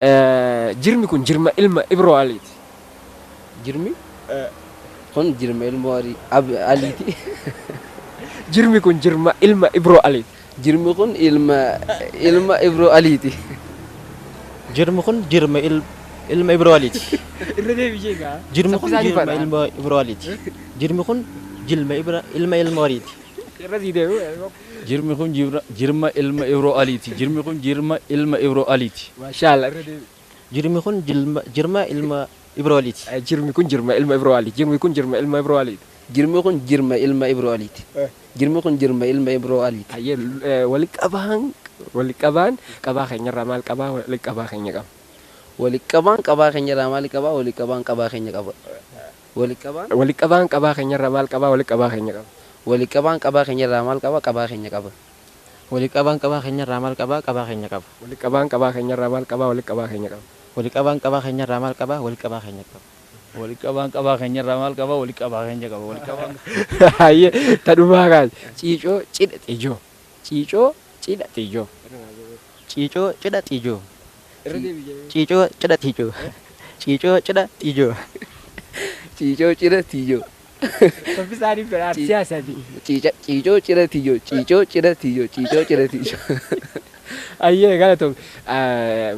Jirmi kun jirma ilma Ibroo Aliiti. Jirmi kun jirma ilma Aliiti. Jirmi kun jirma ilma Ibroo Aliiti. Jirmi kun ilma Ibroo Aliiti. Jirmi kun jirma ilma Ibroo Aliiti. Irra deebi'ee gaa. Jirmi kun jirma ilma Ibroo Aliiti. Jirmi kun jilma ilma ilma Aliiti. Irra sii deebi'u. Jirmi kun jirma ilma Ibroo Aliiti. Jirmi kun jirma ilma Ibroo Aliiti. Maashaallah, irra deebi'u. Jirmi kun jirma ilma Ibroo Aliiti. Jirmi kun jirma ilma Ibroo Aliiti. Jirmi kun jirma ilma Ibroo Aliiti. Jirmi kun jirma ilma Ibroo Aliiti. Jirmi kun jirma ilma Ibroo Aliiti. Ayyee, wali qabaan qabaa keenyarraa maal qabaa? Wali qabaa keenya qaba. Wali qabaan qabaa keenyarraa maal qabaa? Wali qabaan qabaa keenya qaba. Wali qabaan Wali qabaan qabaa keenyarraa maal qabaa? Wali qabaa keenya qaba. Wali qabaan qabaa keenyarraa maal qabaa? Qabaa keenya qaba. Wali qabaan qabaa keenyarraa maal qabaa? Qabaa keenya qaba. Wali qabaan qabaa keenyarraa maal qabaa? Wali qabaa keenya qaba. Wali qabaan qabaa keenyarraa maal qabaa? Wali qabaa keenya qaba. Wali qabaan qabaa keenyarraa maal qabaa? Wali qabaa keenya qaba. Wali qabaan. Ayyee, tadhumaa kaas. Ciicoo cidha xijoo. Ciicoo cidha xijoo. Ciicoo cidha xijoo. Ciicoo cidha xijoo. Ciicoo cidha xijoo. Ciicoo cidha tiijoo. Saffisaanii fedha siyaasaati. Ciicoo cidha tiijoo. Ciicoo cidha tiijoo. Ciicoo cidha tiijoo. Ayyee, galatoom.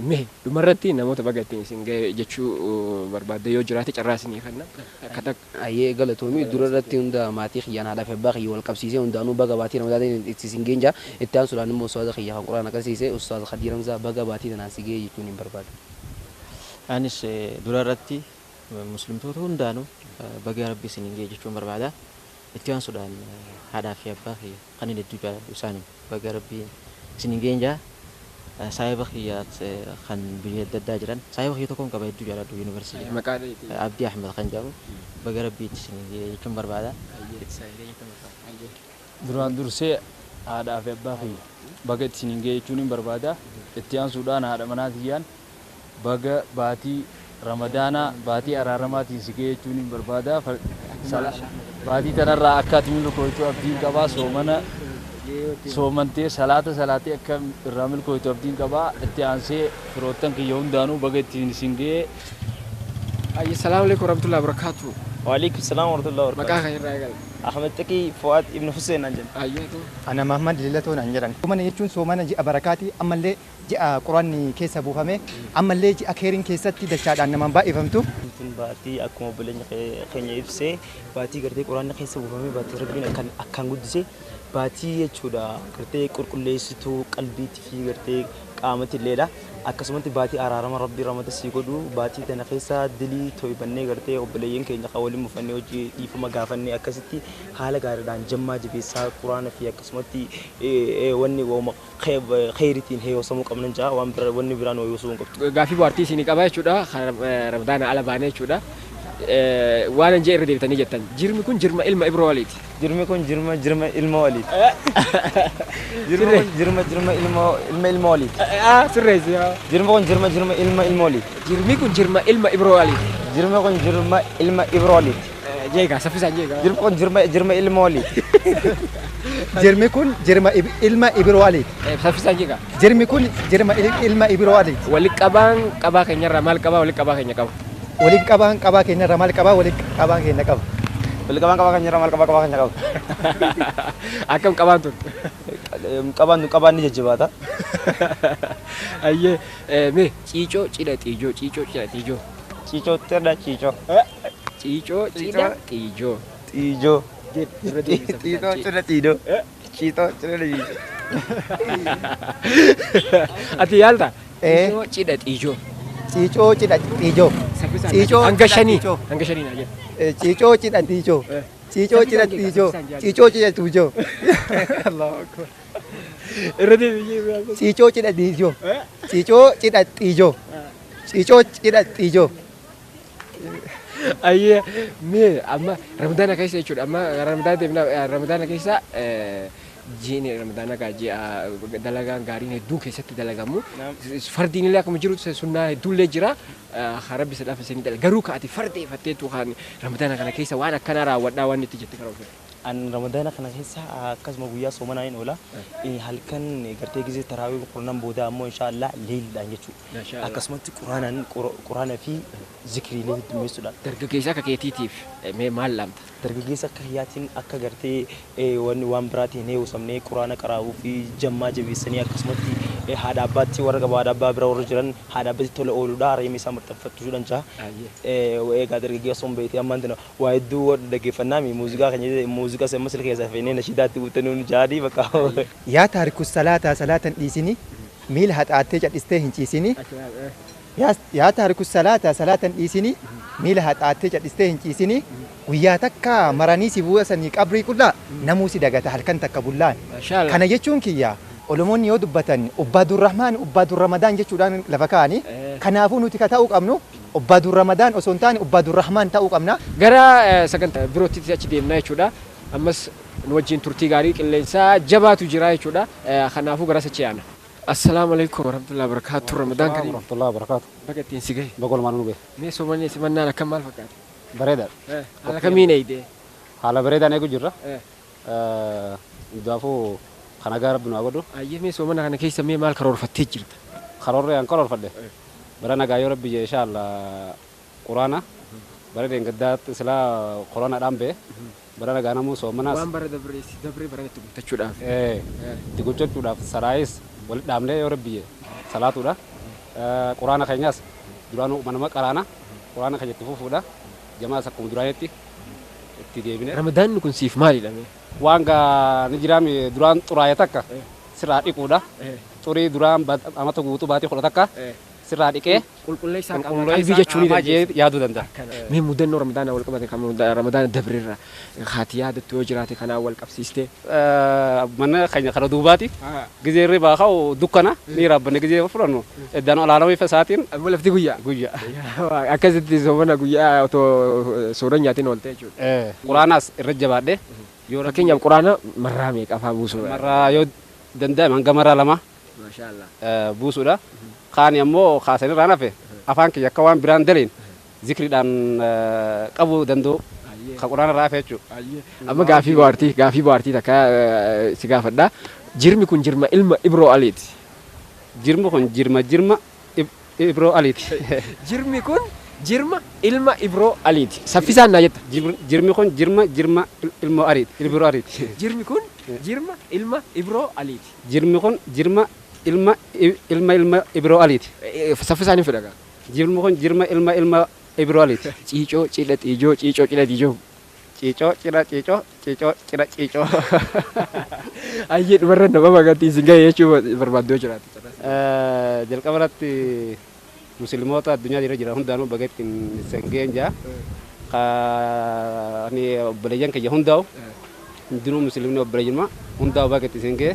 Mee dhumarratti namoota baga ittiin isin ga'e jechuu barbaadde yoo jiraate carraa isinii kenna. Akka takka. Ayyee, galatoomii. Dura irratti hunda maatii kiyyaan, haadhaa fi abbaa kiyya wal qabsiisee, hundaanuu baga baatii Ramadaatiin itti isin geenja. Itti aansuudhaan immoo ustaaza kiyya kan Quraan agarsiise, Ustaaza Khadiir Hamzaa, baga baatii tanaan si ga'e jechuun hin barbaadu. Anis dura irratti muslimtoota hundaanuu baga Rabbi isiniin ga'e jechuun barbaada. Itti aansuudhaan haadhaa fi abbaa kiyya kan inni hedduu jaalladhu isaanii baga Rabbi isiniin geenja. Saahiba kiyyaat kan biyya adda addaa jiran, saahiba kiyya tokkoon qaba hedduu jaalladhu, yuunivarsiitii. Maqaan keetii? Abdii Ahmed kan jedhamu, baga Rabbiitti isiniin ga'e jechuun barbaada. Duraan dursee haadhaa fi abbaa kiyya baga itti isiniin ga'e jechuun hin barbaada. Itti aansuudhaan haadha manaa kiyyaan baga baatii Ramadaanaa, baatii araaramaatiin si ga'e jechuun hin barbaada. Baatii tanarraa akka ati milkooytu abdiin qabaa, soomana soomantee, salaata salaatee akka irraa milkooytu abdiin qabaa. Itti aansee firoottan kiyya hundaanuu baga ittiin isin ga'e. Assalaamu alaikum warahmatullahi wabarakatuh. وعليكم السلام ورحمة الله وبركاته. Maqaa kan irraa eegala. أحمد تقي فؤاد ابن حسين أنجل. Ayyeetu. Ana Mahammad Lillatoo naan jedhan. Soomana jechuun soomana ji'a barakaati. Ammallee ji'a Quraanni keessa buufame. Ammallee ji'a keeriin keessatti dachaadhaan namaan baay'ifamtu. Tun baatii akkuma obboleenya keenya ibsee, baatii gartee Quraanni keessa buufame, baatii Rabbiin akkaan guddise, baatii jechuudha gartee qulqulleessituu qalbiitii fi gartee qaamatti illeedha. Akkasumatti baatii araarama Rabbii ramata sii godhu, baatii tana keessa dilii to'ibannee, gartee obboleeyyan keenya kan waliin mufannee hojii dhiifama gaafannee, akkasitti haala gaariidhaan jammaa jabeessaa Quraana fi akkasumatti wanni wooma kheyritiin heeyyosamuu qabnan jaa, waan bira wanni biraan hoyyosuu hin qabdu. Gaaffii bohaartii isinii qaba jechuudha. Ramadaana ala baanee jechuudha. Waan an jee irra deebitanii jettan. Jirmi kun jirma ilma Ibroo Aliiti. Jirmi kun jirma ilma waliiti. Jirmi kun jirma ilma ilma waliiti. Sirreessi. Jirmi kun jirma ilma ilma waliiti. Jirmi kun jirma ilma Ibroo Aliiti. Jirmi kun jirma ilma Ibroo waliiti. Jeegaa, saffisaan jeegaa. Jirmi kun jirma ilma waliiti. Jirmi kun jirma ilma Ibroo Aliiti. Saffisaan jeegaa. Jirmi kun jirma ilma Ibroo Aliiti. Wali qabaan qabaa keenyarraa maal qabaa? Wali qabaa keenya qaba. Waliin qabaan qabaa keenyarraa maal qabaa? Waliin qabaan keenya qaba. Wali qabaan qabaa keenyarraa maal qabaa? Qabaa keenya qaba. Akkam qabaan tun? Qabaan tun qabaan ni jajjabaata. Ayyee, mee ciicoo cidha xiijoo, ciicoo cidha xiijoo. Ciicoo cidha ciicoo. Ciicoo cidha xiijoo. Xiijoo. Irra deebisa. Ciicoo cidha xiijoo. Ciicoo cidha xiijoo. Ati yaalta? Ee. Ciicoo cidha xiijoo. Ciicoo cidha xiijoo. Saffisaan. Ciicoo hanga cidha shanii. xiijoo. Hanga shanii naa jedhu. Ciicoo cidha xiijoo. Ciicoo cidha xiijoo. Ciicoo cidha xiijoo. Allahu akbar. Irra deebi'ee. Ciicoo cidha xiijoo. Ciicoo cidha xiijoo. Ciicoo cidha xiijoo. Ayyee, mee amma Ramadaana keessa jechuudha, amma Ramadaana deemnaa, Ramadaana keessa, jiini Ramadaana gaa ji'a dalagaan gaariin hedduun keessatti dalagamu, fardiin illee akkuma jiru sunnaa hedduullee jira, Rabbi sadhaaf isinii dalaga, garuu ka ati fardeeffatteetu kan Ramadaana kana keessa waan akkanaa raawwadhaa waan itti jette karaa ofirra. An Ramadaana kana keessa akkasuma guyyaa soomanaa hin oola. Halkan gartee gizee taraawii qurnaan booda ammoo inshaallah leeliidhaan jechuudha. Akkasumatti quraanaan quraana fi zikriilee heddummeessuudhaan. Dargaggeessa akka keetiitiif mee maal laamta? Dargaggeessa akka kiyyaatiin akka gartee wanni waan biraatiin hin heewusamnee quraana qaraa'uu fi jammaa jabeessanii akkasumatti haadha abbaatti warra qaba haadha abbaa bira warra jiran haadha abbaatti tola ooluudha hareema isaa maxxanfachuudhaan jaa. Egaa dargaggeessa sun beektee ammaan tana waa hedduu dhaggeeffannaa muuziqaa keenya muuziqaa semma silka keessaa feenee nashiidaatti guuttanii nu jaadii bakka. Yaa taariku salaataa salaatan dhiisini miila haxaattee cadhistee hin ciisini. Yaa taariku salaataa salaatan dhiisini miila haxaattee cadhistee hin ciisini. Guyyaa takka maranii si buusanii qabrii qullaa namuu si dagata halkan takka bullaan. Kana jechuun kiyya Olomoonni yoo dubbatan Ubbaadur Rahmaan Ubbaadur Ramadaan jechuudhaan lafa kaa'anii kanaafuu nuti ka ta'uu qabnu Ubbaadur Ramadaan osoo hin taane Ubbaadur Rahmaan ta'uu qabna. Gara sagantaa birootti achi deemnaa jechuudha. Ammas nu wajjin turtii gaarii qilleensaa jabaatu jira jechuudha. Kanaafuu gara sachi yaana. Assalaamu alaikum warahmatullahi wabarakatuh. Ramadaan kariim. Warahmatullahi wabarakatuh. Baga ittiin si gahe. Baga walumaan nu gahe. Mee soomanni simannaan akkam maal fakkaata? Bareedaadha. Haala kamiin eeyidee? Haala bareedaan eegu jirra. Hundaafuu kana gaa rabbi nu haa godhu. Ayyee mee soomana kana keessa mee maal karoorfattee jirta? Karoorri an karoorfadhe. Bara nagaa yoo rabbi jee inshaAllah quraana bara deengaddaatti silaa quraanaadhaan ba'e. Bara nagaa namuu soomanaas. Waan bara dabree si dabree bara itti guuttachuudhaaf. Itti guuttachuudhaaf saraayis walitti dhaabnee yoo rabbi jee salaatuudha. Quraana keenyas duraanuu manama qaraana quraana keenya itti fufuudha. Jamaas akkuma duraanitti itti deebine. Ramadaanni kun siif maalidha mee? Waan gaa ni jiraame duraan xuraa'e takka sirraa dhiquudha. Xurii duraan amata guutuu baatii 10 takka sirraa dhiqee qulqulleessaa qaamaa qalbii jechuu ni dandeessa. Yaaduu danda'a. Mee mudannoo Ramadaanaa wal qabate kan Ramadaana dabreerra haati yaadattu yoo jiraate kanaan wal qabsiistee. Mana keenya kana duubaati. Gizee irri baaka'u dukkana ni raabbanne gizee fudhannu. Iddaan olaanaa ifa isaatiin. Amma lafti guyyaa. Guyyaa. Akkasitti soomana guyyaa otoo soora nyaatiin oolte jechuudha. Quraanaas irra jabaadhe. Fakkeenyaaf quraana marraa meeqa afaa buusuudha? Marraa yoo danda'ame hanga marraa 2. Maashaallah. Buusuudha. Kaani ammoo kaasanii irraan hafe afaan kiyya akka waan biraan daleen zikriidhaan qabuu danda'u kan quraana irraa hafe jechuudha. Amma gaafii bohaartii takka si gaafadha. Jirmi kun jirma ilma Ibroo Aliiti. Jirmi kun jirma Ibroo Aliiti. Jirmi kun jirma ilma Ibroo Aliiti. Saffisaan naa jetta. Jirmi kun jirma ilma Aliiti. Ibroo Aliiti. Jirmi kun jirma ilma Ibroo Aliiti. Jirmi kun jirma ilma ilma Ibroo Aliiti. Saffisaan hin fedha gaa. Jirmi kun jirma ilma ilma Ibroo Aliiti. Ciicoo cidha xiijoo ciicoo cidha xiijoo. Ciicoo cidha ciicoo ciicoo cidha ciicoo. Ayyee dhumarra nama magaatiin si gahe jechuu barbaaddu yoo jiraate. Jalqaba irratti musliimoota addunyaa irra jiran hundaanuu baga ittiin sengeen jaa. Ani obboleeyyan kiyya hundaa'u hundinuu musliimni obboleeyyuma hundaa'u baga ittiin sengee.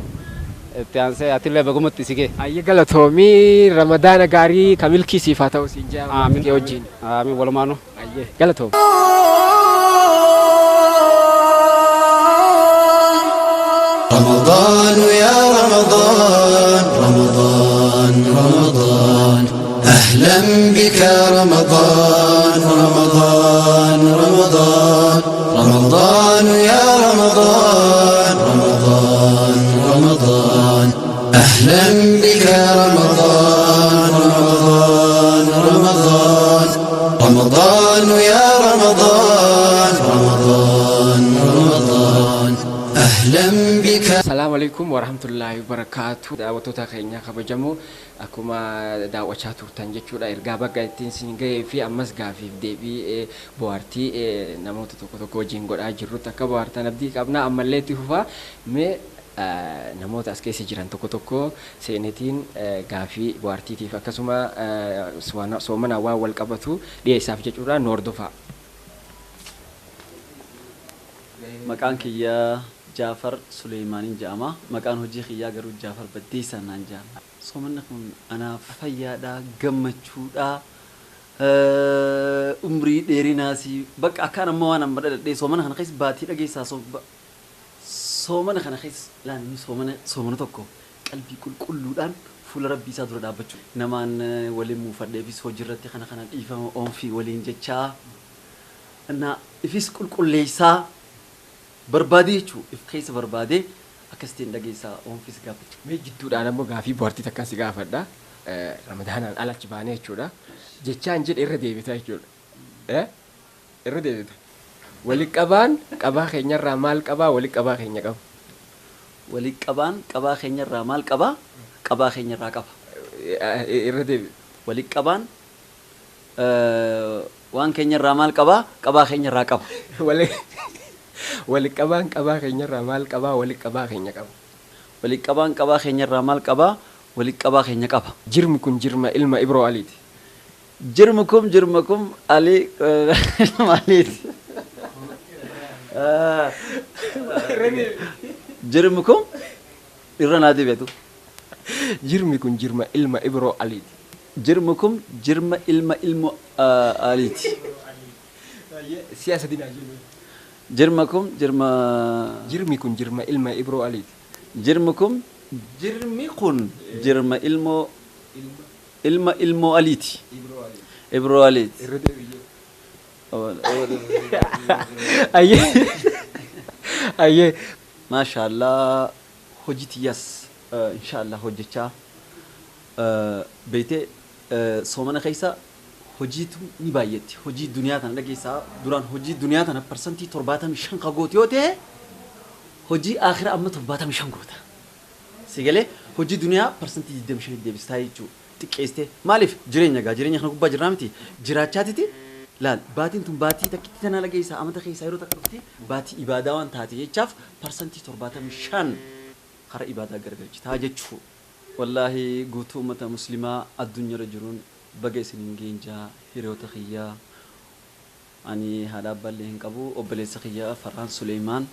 Itti aansee atillee bagumatti si gahe. Ayyee galatoomii Ramadaana gaarii ka milkii siif haa ta'u siin jaa. Amiin. Kee wajjin. Amiin walumaanuu. Ayyee galatoom. رمضان يا رمضان رمضان رمضان أهلا بك رمضان رمضان رمضان رمضان يا رمضان رمضان رمضان أهلا بك رمضان رمضان رمضان رمضان يا رمضان رمضان رمضان أهلا بك. السلام عليكم ورحمة الله وبركاته. Daawwattoota keenya kabajamoo akkuma daawwachaa turtan jechuudha. Ergaa bakka ittiin isin gahee fi ammas gaafiif deebii bohaartii namoota tokko tokko wajjin godhaa jirrutti akka bohaartan abdii qabna. Ammallee itti fufaa. Mee namoota as keessa jiran tokko tokko seenetiin gaafii bohaartiitiif akkasuma soomanaa waan wal qabatu dhiyeessaaf jechuudha nu hordofaa. Maqaan kiyyaa Jaafar Suleemaaniin jedhama. Maqaan hojii kiyyaa garuu Jaafar Baddeessaa naan jedhama. Soomanni kun anaaf fayyaadhaa, gammachuudhaa, umrii dheerinaas bakka akkaan amma waan amma dhadhee soomana kana keessa baatii dhageessaa soomana kana keessa laanni soomana tokko qalbii qulqulluudhaan fuula rabbii isaa dura dhaabbachuu. Namaan waliin muufadheefis hojiirratti kana kana dhiifama oomfii waliin jechaa na ifis qulqulleessaa Barbaadee jechuudha. If keessa barbaadee akkasitiin dhageessaa oomfis gaafachuu. Mee jidduudhaan ammoo gaafii bohaartii takkaan si gaafadha. Ramadaanaan alachi baanee jechuudha. Jechaan jedhe irra deebita jechuudha. Irra deebita. Wali qabaan qabaa keenyarraa maal qabaa? Wali qabaa keenya qaba. Wali qabaan qabaa keenyarraa maal qabaa? Qabaa keenyarraa qaba. Irra deebita. Wali qabaan waan keenyarraa maal qabaa? Qabaa keenyarraa qaba. Wali qabaan qabaa keenyarraa maal qabaa? Wali qabaa keenya qaba. Wali qabaan qabaa keenyarraa maal qabaa? Wali qabaa keenya qaba. Jirmi kun jirma ilma Ibroo Aliiti. Jirmi kun jirma kun Ali maaliiti? Jirmi kun irra naa deebi'atu. Jirmi kun jirma ilma Ibroo Aliiti. Jirmi kun jirma ilma ilmo Aliiti. Siyaasa dinaa jirmi. Jirma kun jirma. Jirmi kun jirma ilma Ibroo Aliiti. Jirmi kun jirmi kun jirma ilmoo ilma ilmoo Aliiti. Ibroo Aliiti. Irra deebi'ee. Ayyee. Ayyee. Maashaallah hojii tiyyaas inshaallah hojjechaa beeytee soomana keessa hojiitu ni baay'etti. Hojii duniyaa tana dhageessaa duraan hojii duniyaa tana 75% ka goote yoo ta'e hojii aakhira amma 75 goota. Sigalee hojii duniyaa 25% deebistaa jechuudha. Xiqqeessitee maaliif jireenya gaa jireenya kana gubbaa jirraa miti jiraachaatiti laal baatiin tun baatii takkitti tana dhageessaa amata keessaa yeroo takka dhufti baatii ibaadaa waan taate jechaaf 75% kara ibaadaa gargalchitaa jechuudha. Wallaahi guutuu uummata muslimaa addunyaarra jiruun baga isiniin geenjaa hiriyoota kiyyaa ani haadha abbaallee hin qabu obboleessa kiyyaa Farhaan Suleymaan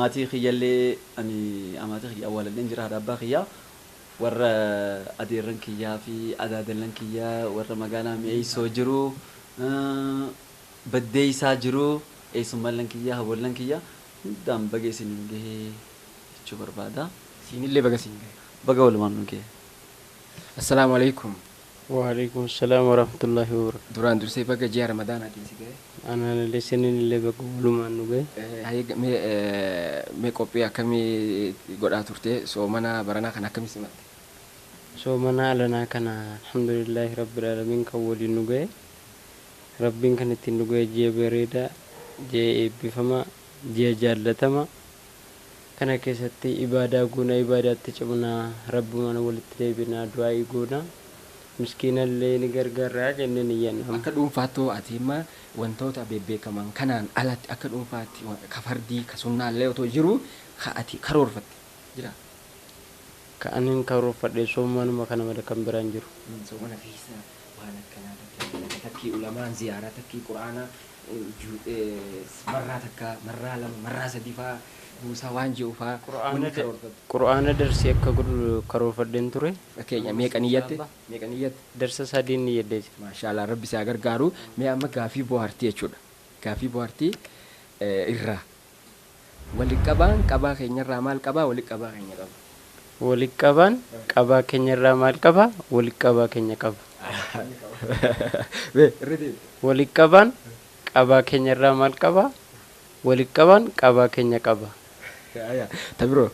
maatii kiyyallee ani amaatii kiyya awwaalallee jira haadha abbaa kiyyaa warra adeerran kiyyaa fi adaadallan kiyyaa warra magaalaa mi'eessoo jiru baddeessaa jiru eessummallan kiyyaa haboollan kiyyaa hundaan baga isiniin gahee jechuu barbaada. Siinillee baga siin gahe. Baga walumaan nu gahe. Assalaamu alaikum. Waalaikum salaam wa rahmatullahi wa barakatuh. Duraan dursee baga ji'a Ramadaanaatiin si gahe. Anaan illee siniin illee baga walumaan nu gahe. Mee qophii akkamii godhaa turte soomana baranaa kana akkamii simatte? Soomana alanaa kana alhamdulillahi rabbil aalamiin kan waliin nu gahe. Rabbiin kan ittiin nu gahe ji'a bareedaa, ji'a eebbifamaa, ji'a jaallatamaa. Kana keessatti ibaadaa goona ibaadaatti cimnaa rabbumaan walitti deebinaa du'aa goona miskiinallee ni gargaarraa jennee ni yanna. Akka dhuunfaatti ati imma wantoota bebbeekaman kanaan alatti akka dhuunfaatti ka fardii ka sunnaallee otoo jiru ka ati karoorfatte jira. Ka anin karoorfadhe soomanuma kana malee kan biraan jiru. Soomana keessa waan akkanaa takkii ulamaan ziyaaraa takkii quraanaa marraa takka marraa lama marraa sadii fa'aa buusaa waan jiru fa'aa wanni karoorfatte. Quraana darsii akka godhu karoorfadheen ture. Fakkeenya meeqa niyyatte? Meeqa niyyatte? Darsa sadiin niyyadhee jira. Maashaallah rabbi si haa gargaaru. Mee amma gaafii bohaartii jechuudha. Gaafii bohaartii irraa. Wali qabaan qabaa keenyarraa maal qabaa? Wali qabaa keenya qaba. Wali qabaan qabaa keenyarraa maal qabaa? Wali qabaa keenya qaba. Wali qabaan qabaa keenyarraa maal qabaa? Wali qabaan qabaa keenya qaba. Tabiroo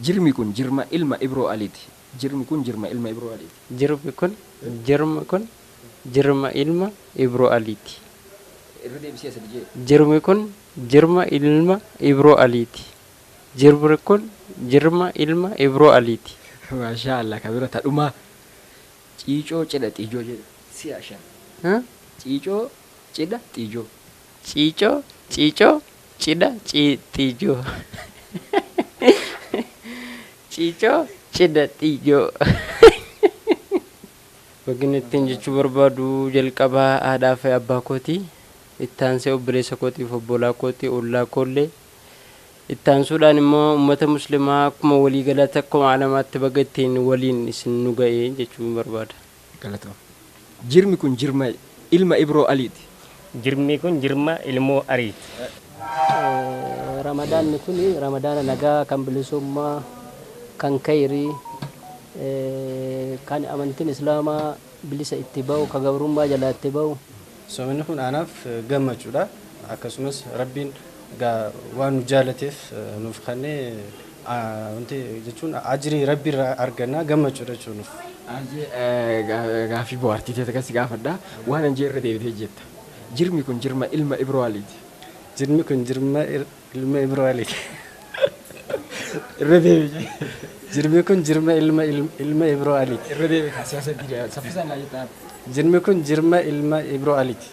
jirmi kun jirma ilma Ibroo Aliiti. Jirmi kun jirma ilma Ibroo Aliiti. Jirmi kun jirma kun jirma ilma Ibroo Aliiti. Irra deebisee asii jee. Jirmi kun jirma ilma Ibroo Aliiti. Jirmi kun jirma ilma Ibroo Aliiti. Maashaallah kabira tadhumaa ciicoo cidha xiijoo jedha. Si'a shan. Ciicoo cidha xiijoo. Ciicoo ciicoo cidha xiijoo. Ciicoo cidha xiijoo. Bakki ittiin jechuu barbaadu jalqabaa haadhaa fi abbaa kooti. Itti aansee obboleessa kootiif obbolaa kooti ollaa koollee. Itti aansuudhaan immoo uummata muslimaa akkuma waliigalaatti akkuma alamaatti baga ittiin waliin isin nu ga'e jechuu barbaada. Galatoom. Jirmi kun jirma ilma Ibroo Aliiti. Jirmi kun jirma ilmoo Aliiti. Ramadaanni kun ramadaana nagaa kan bilisummaa kan kayrii kan amantiin islaamaa bilisa itti ba'u kan gabrummaa jalaa itti ba'u. Soomni kun anaaf gammachuudha. Akkasumas rabbiin Egaa waan nu jaalateef nuuf kennee wanti jechuun ajirii rabbi irraa argannaa gammachuudha jechuun nuuf. Gaaffii bohaartii ta'e akkas gaafadha. Waan anjee irra deebitee jetta. Jirmi kun jirma ilma Ibroo Aliiti. Jirmi kun jirma ilma Ibroo Aliiti. Irra deebi. Jirmi kun jirma ilma Ibroo Aliiti. Irra deebi siyaasa diidaa saffisaan naa jettaa. Jirmi kun jirma ilma Ibroo Aliiti.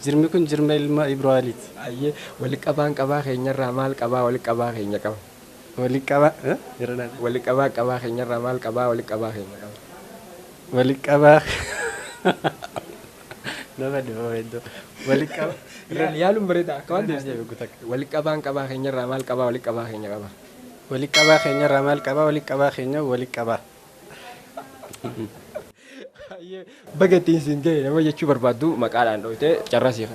Jirmi kun jirma ilma Ibroo Aliiti. Ayyee wali qabaan qabaa keenyarraa maal qabaa wali qabaa keenya qaba. Wali qabaa. Wali qabaa qabaa keenyarraa maal qabaa wali qabaa keenya qaba. Wali qabaa. Nama dhibaa hedduu. Wali qabaa. Yaaluun bareeda akka waan deebisee. Wali qabaan qabaa keenyarraa maal qabaa wali qabaa keenya qaba. Wali qabaa keenyarraa maal qabaa wali qabaa keenya wali qabaa. Baga ittiin siin ga'e nama jechuu barbaaddu maqaadhaan dhootee carraa siif.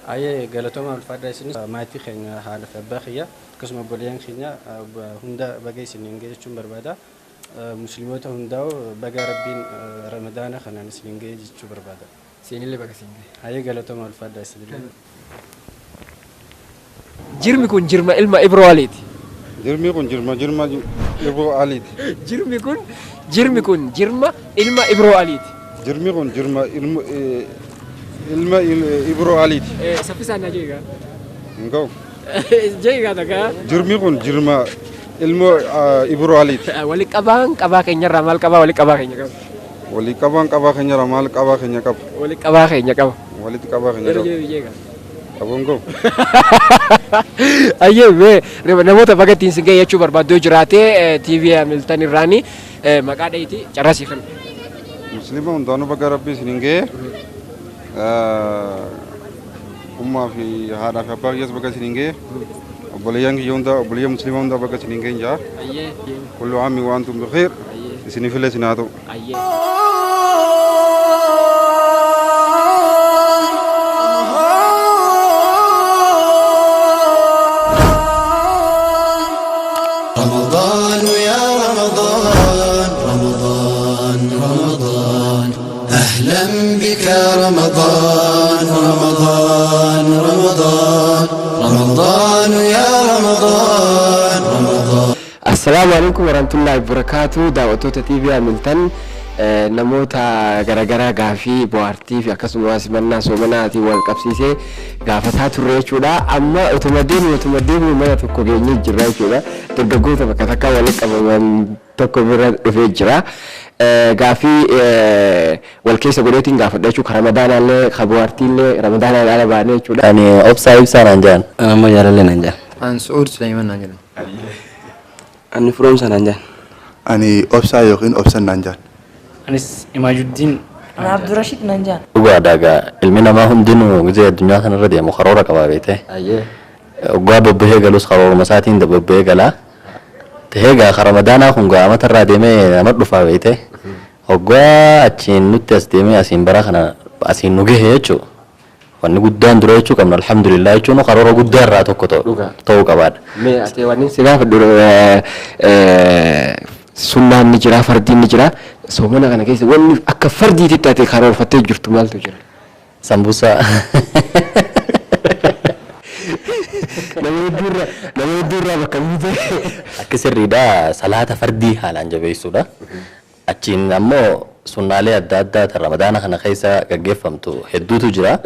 Ayyee galatooma ulfaadhaa isinis maatii keenya haadha fi abbaa kiyya akkasuma obboleeyyan keenya hunda baga isiniin ga'e jechuun barbaada. Musliimoota hundaa'u baga rabbiin ramadaana kanaan isiniin ga'e jechuu barbaada. Siinillee baga siin ga'e. Ayyee galatooma ulfaadhaa isinillee. Jirmi kun jirma ilma Ibroo Aliiti. Jirmi kun jirma Ibroo Aliiti. Jirmi kun jirma ilma Ibroo Aliiti. Jirmi kun jirma ilma Ibroo Aliiti. Saffisaan naa jeegaa. Hin ga'u. Jeegaa takka. Jirmi kun jirma ilma Ibroo Aliiti. Wali qabaan qabaa keenyarraa maal qabaa wali qabaa keenya qaba. Wali qabaan qabaa keenyarraa maal qabaa keenya qaba. Wali qabaa keenya qaba. Walitti qabaa keenya qaba. Jeegaa. Aboon ga'u. Ayyee namoota baga ittiin siin ga'e jechuu barbaaddu yoo jiraate TV Hamilton irraani maqaa dhahiiti carraa siif kenna. Musliima hundaanuu baga rabbi isiniin ga'e. Ummaa fi haadhaa fi abbaa kiyyaas baga isiniin ga'e. Obboleeyyan kiyya hunda obboleeyyan musliima hunda baga isiniin ga'e jaa. Kullu aami wa antum bikhair. Isiniifillee isin haa ta'u. رمضان يا رمضان رمضان رمضان أهلا بك رمضان رمضان رمضان رمضان يا رمضان رمضان السلام عليكم ورحمة الله وبركاته. دعوتو تي في Hamilton namoota garagaraa gaafii bohaartii fi akkasumas simannaa soomanaatiin wal qabsiisee gaafataa turre jechuudha. Amma utuma deemu mana tokko geenyee jirra jechuudha. Dargaggoota bakka takka walitti qabaman tokko bira dhufee jira. Gaafii wal keessa godheetiin gaafadha jechuudha. Ramadaanaallee ka bohaartiillee ramadaanaan ala baanee jechuudha. Ani Obsaa Ibsaa naan jedhan. Amma jaalallee naan jedhan. Ani Su'uud Suleyman naan jedhan. Ani Firoomsaa naan jedhan. Ani Obsaa yookiin Obsan naan jedhan. Anis Imaajuddin. Ana Abdurrashid naan jedhan. Dhugaadha egaa ilmi namaa hundinuu gisee addunyaa kanarra deemu karoora qaba beekte. Waggaa bobbahee galus karooruma isaatiin bobbahee galaa. Tahee egaa ramadaanaa kun gaa amatarraa deemee nama dhufaa beekte. Waggaa achiin nutti as deemee asiin bara kana asiin nu gahe jechuudha. Wanni guddaan dura jechuu qabna alhamdulillah jechuun karoora guddaa irraa tokko ta'uu qabaadha. Mee ati wanni si gaafadhu sunnaan ni jira fardiin ni jira soomana kana keessa wanni akka fardiitti taate karoorfattee jirtu maaltu jira? Sambuusaa. Nama hedduurraa bakka buute. Akka sirriidhaa salaata fardii haalaan jabeessuudha. Achiin ammoo sunnaalee adda addaa tan ramadaana kana keessa gaggeeffamtu hedduutu jira.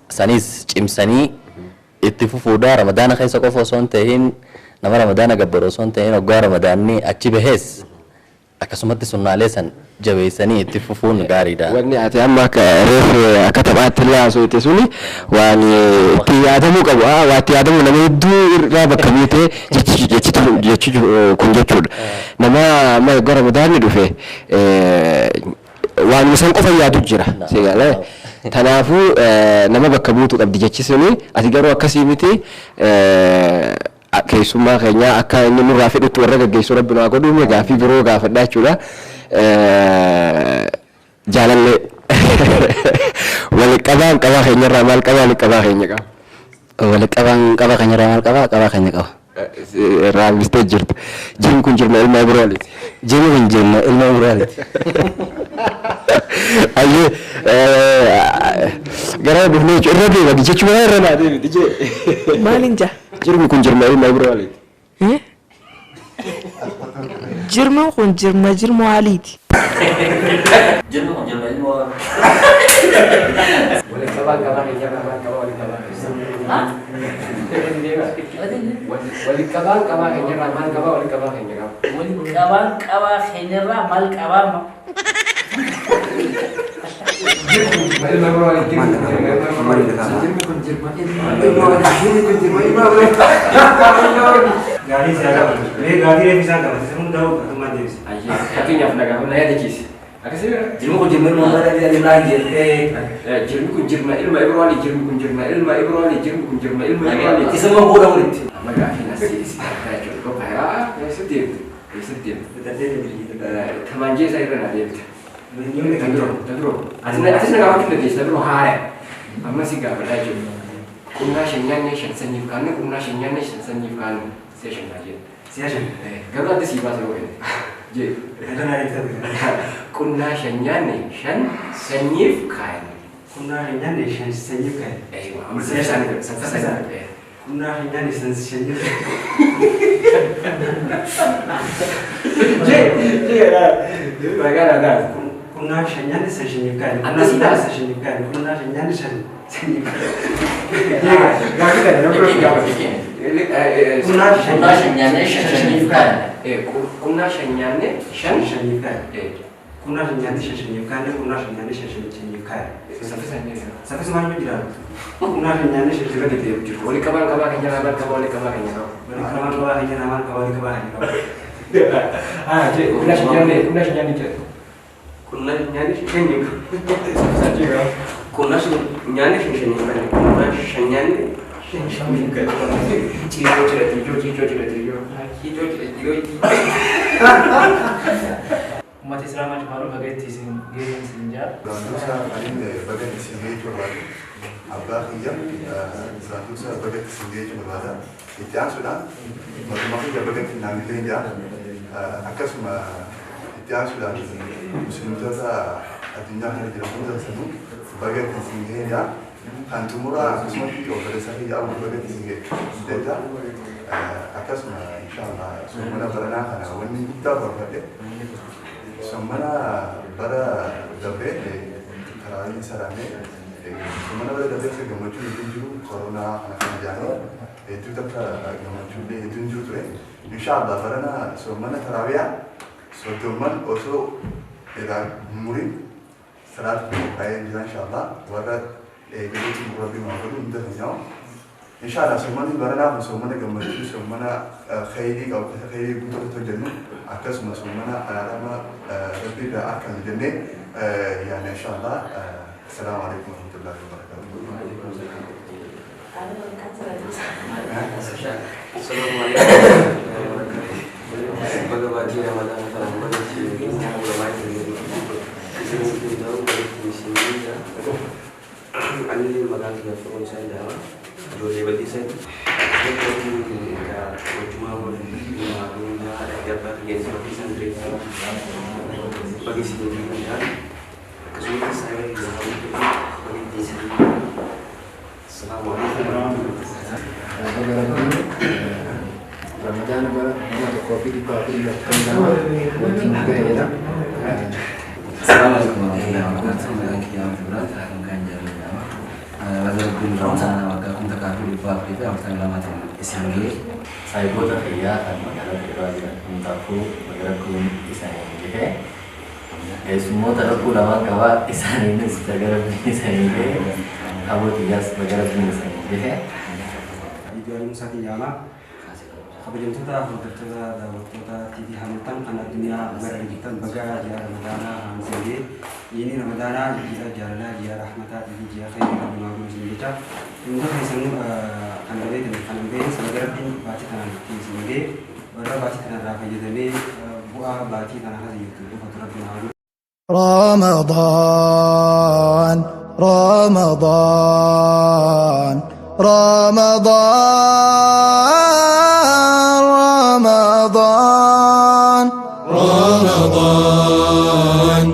Sanis cimsanii itti fufuudha ramadaana keessa qofa osoo hin ta'in nama ramadaana gabbaru osoo hin ta'in waggaa ramadaanni achi bahees akkasumatti sunnaalee san jabeessanii itti fufuun gaariidha. Wanni ati amma akka reefu akka taphaatti illee haasofte suni waan itti yaadamuu qabu waa itti yaadamu nama hedduu irraa bakka buutee jechi kun jechuudha. Nama amma gara ramadaanni dhufe waan isaan qofa yaadu jira. Seegalee kanaafuu nama bakka buutu qabdi jechi suni ati garuu akkasii miti keessummaa keenya akka inni nurraa fedhutti warra gaggeessu rabbi nu haa godhu gaaffii biroo gaafadhaa jechuudha. Jaalallee wali qabaan qabaa keenyarraa maal qabaa wali qabaa keenya qaba. Wali qabaan qabaa keenyarraa maal qabaa qabaa keenya qaba. Raabistee jirtu. Jirmi kun jirma ilma Ibroo Aliiti. Jirmi kun jirma ilma Ibroo Aliiti. Ayyee gara dhufnee jechuudha irra deema jechuudha irra naa deebi dijee. Maaliin jaa? Jirmi kun jirma ilma Ibroo Aliiti. Jirmi kun jirma jirmoo Aliiti. Jirmi kun jirma ilmoo Waliin qabaan qabaa keenya qabaan qabaa waliin qabaa. Waliin qabaan qabaa keenya irraa maal qabaa waliin qabaa keenya qaba. Waliin qabaan qabaa keenyarraa maal qabaa? Ilma Ibroo Aliiti. Jirmi kun jirma ilma Ibroo Aliiti. Jirmi kun jirma ilma Ibroo Aliiti. Gaarii isaa qabatu. Mee gaarii reefu isaa qabate isa hundaa'u gatummaan deebise. Fakkeenyaaf nagaa na yaadachiisi. Akkasii bira. Jirmi kun jirma ilma Ibroo Aliiti. Jirmi kun jirma ilma Ibroo Aliiti. Jirmi kun jirma ilma Ibroo Aliiti. Jirmi kun jirma ilma Ibroo Aliiti. Isa moo booda walitti. Amma gaafiin asii si argaa jechuudha. Qophaa'aa eessatti deemte? Eessatti deemte? Tamanjee isaa irra naa deemte. Ta duroo. Atis na gaafachuu dandeessa. Ta duroo haara. Amma si gaafadhaa jechuudha. Qunnaa shan nyaanne shan sanyiif kaanne qunnaa shan nyaanne shan sanyiif kaanne si'a shan naa jedhe. Si'a shan? Garuu adda sii baasa yoo fedhe. Jee. Qunnaa shan nyaanne shan sanyiif kaanne. Qunnaa shan nyaanne shan sanyiif kaanne. Eeyyuma. Amma saffisa isaanii saffisa isaanii. Qunnaa shan nyaanne shan sanyiif Jee. Jee. Ragaa ragaa. Qunnaa shan nyaanne shan sanyiif kaanne. Adda sii baasa. Shan sanyiif kaanne. Qunnaa shan nyaanne shan sanyiif kaanne. Gaaffii kana nama biroo gaafate. Qunnaa shan nyaanne shan sanyiif kaanne. Qunnaa shan nyaanne shan sanyiif kaanne. Qunnaa shan nyaanne shan sanyiif kaanne. Qunnaa shan nyaanne shan sanyiif kaanne. Saffisa hin jiru. Saffisa maal jira? Qunnaa shan nyaanne shan Irra deddeebi'u jiru. Waliin qabaan qabaa keenya lamaan qabaa waliin qabaa keenya qaba. Waliin qabaan qabaa keenya lamaan qabaa waliin qabaa keenya qaba. Ah, jee, qunnaa shan nyaanne qunnaa shan nyaanne jedhe. Qunnaa shan nyaanne shan sanyiif Saffisa jira. Qunnaa shan nyaanne shan sanyiif kaanne. Qunnaa shan nyaanne shan sanyiif kaanne. Ciijoo jira ciijoo ciijoo jira ciijoo. Ciijoo jira ciijoo. Uummata Islaamaa cufaanuu baga itti isin ga'een isin jaa. Dursa ani baga isin ga'ee barbaadu. Abbaa kiyya dursa baga isin ga'ee barbaada. Itti aansuudhaan mootummaa kiyya baga itti naannillee jira. Akkasuma itti aansuudhaan musliimtota addunyaa kana jiran hunda sanuu baga itti isin ga'ee jira. Kan xumuraa akkasumatti obboleessa kiyya Abuu baga itti isin ga'ee jedha. Akkasuma inshaallah soomana baranaa kana wanni guddaa barbaade soomana bara darbee karaalee saraamee soomana bara darbee isa gammachuu hedduun jiru koronaa kana kan jaanii hedduu takka gammachuu illee hedduun jiru ture. Inshaallah barana soomana taraawiyaa 30 osoo irraa hin murin salaata qophaa'ee jira inshaallah warra eegaleetiin rabbi maa godhu hunda keenyaa. Inshaallah soomanni baranaa kun soomana gammachuu soomana khayrii qabu khayrii guutuu hojjennu akkasuma soomana araarama rabbi irraa akka nu jennee yaana inshaallah. Assalaamu alaikum warahmatullahi wabarakatuh. Assalamu alaikum. Baga baatii Ramadaana kana baga ulamaa isin hundaa'u baga isin jira. Ani maqaan kiyya Firoon isaa jedhama. Ijoollee bal'isan. Wajjumaa waliin haadha fi abbaa kiyya bal'isan ture. Baga isin jira. Akkasumas saayiba kiyya baga isin. Assalamu alaikum warahmatullahi. Baga Rabbiin Ramadaana bara 1442 wajjin ga'eedha. Assalamu alaikum warahmatullahi wabarakatuh. Maqaan kiyya Ahmad Ibrahim Hakim kan jedhamu. Baga Rabbiin Ramadaana waggaa 1442 isin ga'e. Saayiboota fayyaa kan magaalaa Dirraa jiran hundaafuu baga Rabbiin isaanii gahe. Keessummoota rakkoo lamaan qabaa isaaniinis baga Rabbiin isaanii gahe. Abbootiyyas baga Rabbiin isaanii gahe. Ijoollee Musaa Kiyyaama. Kabajamtoota hordoftoota daawwattoota TV Hamilton kan addunyaa mara jirtan baga ji'a Ramadaanaa isin ga'e. Jiini Ramadaanaa ji'a jaalalaa, ji'a rahmataa fi ji'a khayrii rabbumaa godhu isin jecha. Hunda keessanuu kan beektan kan hin beekne baga Rabbiin baatii kanaan itti isin ga'e. Warra baatii kanarraa fayyadamee bu'aa baatii kana keessa jirtu dhufatu Rabbiin haa godhu. رمضان رمضان رمضان رمضان رمضان.